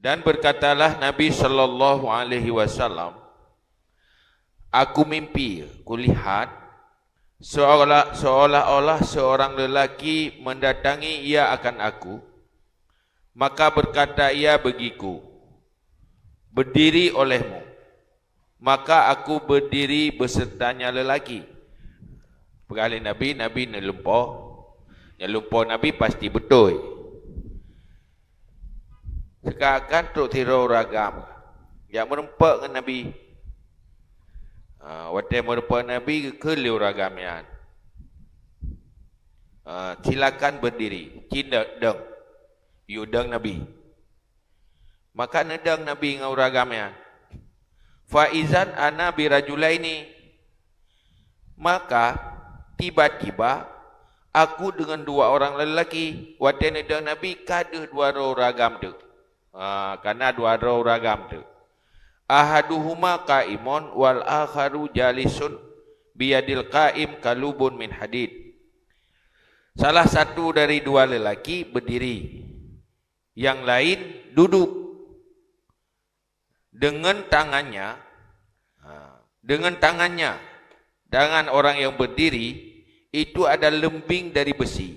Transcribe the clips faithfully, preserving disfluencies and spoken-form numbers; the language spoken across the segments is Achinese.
Dan berkatalah Nabi sallallahu alaihi wasallam, "Aku mimpi, kulihat, seolah, seolah-olah seorang lelaki mendatangi ia akan aku, maka berkata ia bagiku, 'Berdiri olehmu.' Maka aku berdiri besertanya lelaki." Peugah lé Nabi, Nabi neulumpoe. Nyang lumpoe Nabi pasti beutôi. Seakan-akan trok sidroe ureueng agam jak meurumpok ngon Nabi. Ha, watée meurumpok Nabi, geukheun lé ureueng agam nyan, ha, "Silakan berdiri, ci dong, dong." Yue dong Nabi. Maka neudong Nabi ngon ureueng agam nyan. "Fa izan ana birajulaini." Maka tiba-tiba aku deungon dua orang lelaki. Watée neudong Nabi, ka deuh dua droe ureueng agam teuk. Ha, kana dua droe ureueng agam teuk. "Ahaduhuma qaimun wal akharu jalisun biyadil qaim kalubun min hadid." Salah satu dari dua lelaki berdiri, yang lain duduk. Dengan tangannya, ha, dengan tangannya, tangan orang yang berdiri itu ada lembing dari besi.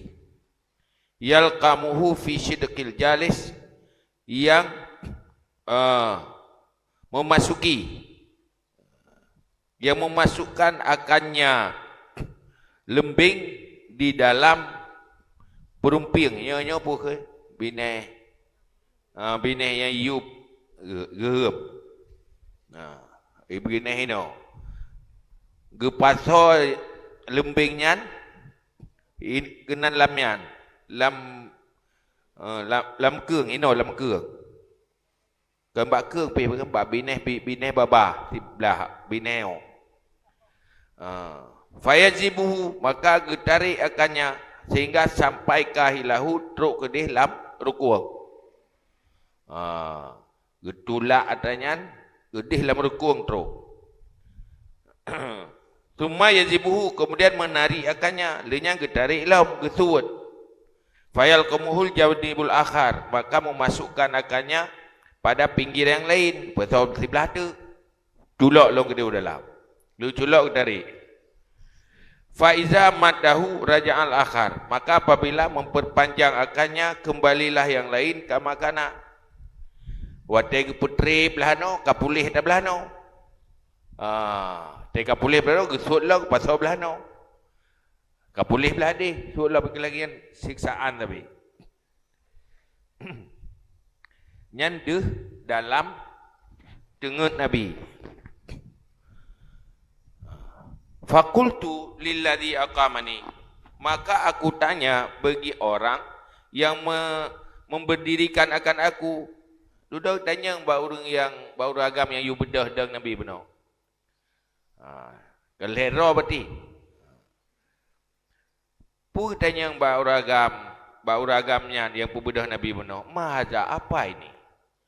"Yalqamuhu fi sidqil jalis," yang, eh, memasuki, yang memasukkan akannya lembing di dalam peurumpieng. Nyoe, nyoe peue kheun? Binéh. Ha, binéh nyang yub ge-, geuheuem. Ha, binéh inoe. Geupasoe leumbeng nyan, in-, keunan lam nyan, lam, eh, lam, lam keueng, inoe lam keueng. Kon bak keueng pih, kon bak binéh, bi-, binéh babah siblah binéh nyoe. Ha. "Fayazibuhu," maka geutarek akannya sehingga sampai ka hilahu trok keudeh lam rukueng. Ha. Geutulak atra nyan keudeh lam rukueng trok. "Tsumma yazibuhu," kemudian menarik akannya, lheueh nyan geutarek lom, geusuet. "Fayalqamuhul janibul akhar," maka memasukkan akannya pada pinggir yang lain, pasoe siblah teuk. Culok lom keudeh u dalam. Lheueh culok geutarek. "Fa iza maddahu raja'al akhar," maka apabila memperpanjang akannya, kembalilah yang lain kama kana. Watée geupeutreb blah noe, ka puléh atra blah noe. Ah, watée ka puléh blah noe, geusuet lom, geupasoe blah noe. Ka puléh blah deh, suet lom, bagi lagi nyan siksaan tapi. Nyan deuh dalam teungeut Nabi. "Faqultu lilladzi aqamani," maka aku tanya bagi orang yang me-, memberdirikan akan aku. Dudoe tanyong bak ureueng nyang, bak ureueng agam nyang yue beudôh dong Nabi bunoe. Ha, ka lhée droe berarti. Peue tanyong bak ureueng agam, bak ureueng agam nyan nyang peubeudôh Nabi bunoe, "Ma haza, apa ini?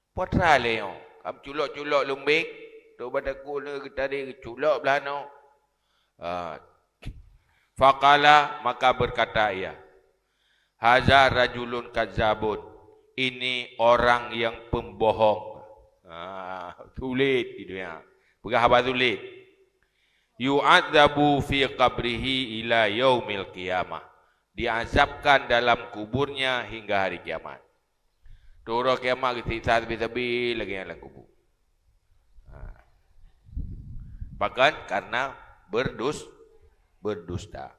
Peue atra lé nyoe? Ka meuculok-culok leumbeng, trok bak takue lé geutarek geuculok blah noe." Ha. Faqala, maka berkata ia, "Haza rajulun kadzabun, ini orang yang pembohong." Ha, sulet di dunia. Peugah haba sulet. "Yu'adzabu fi qabrihi ila yaumil qiyamah." Diazabkan dalam kuburnya hingga hari kiamat. Trok uroe kiamat geusiksa sabe-sabe lagée nyang lam kubu. Ha. Pakon? Karena berdus-, berdusta.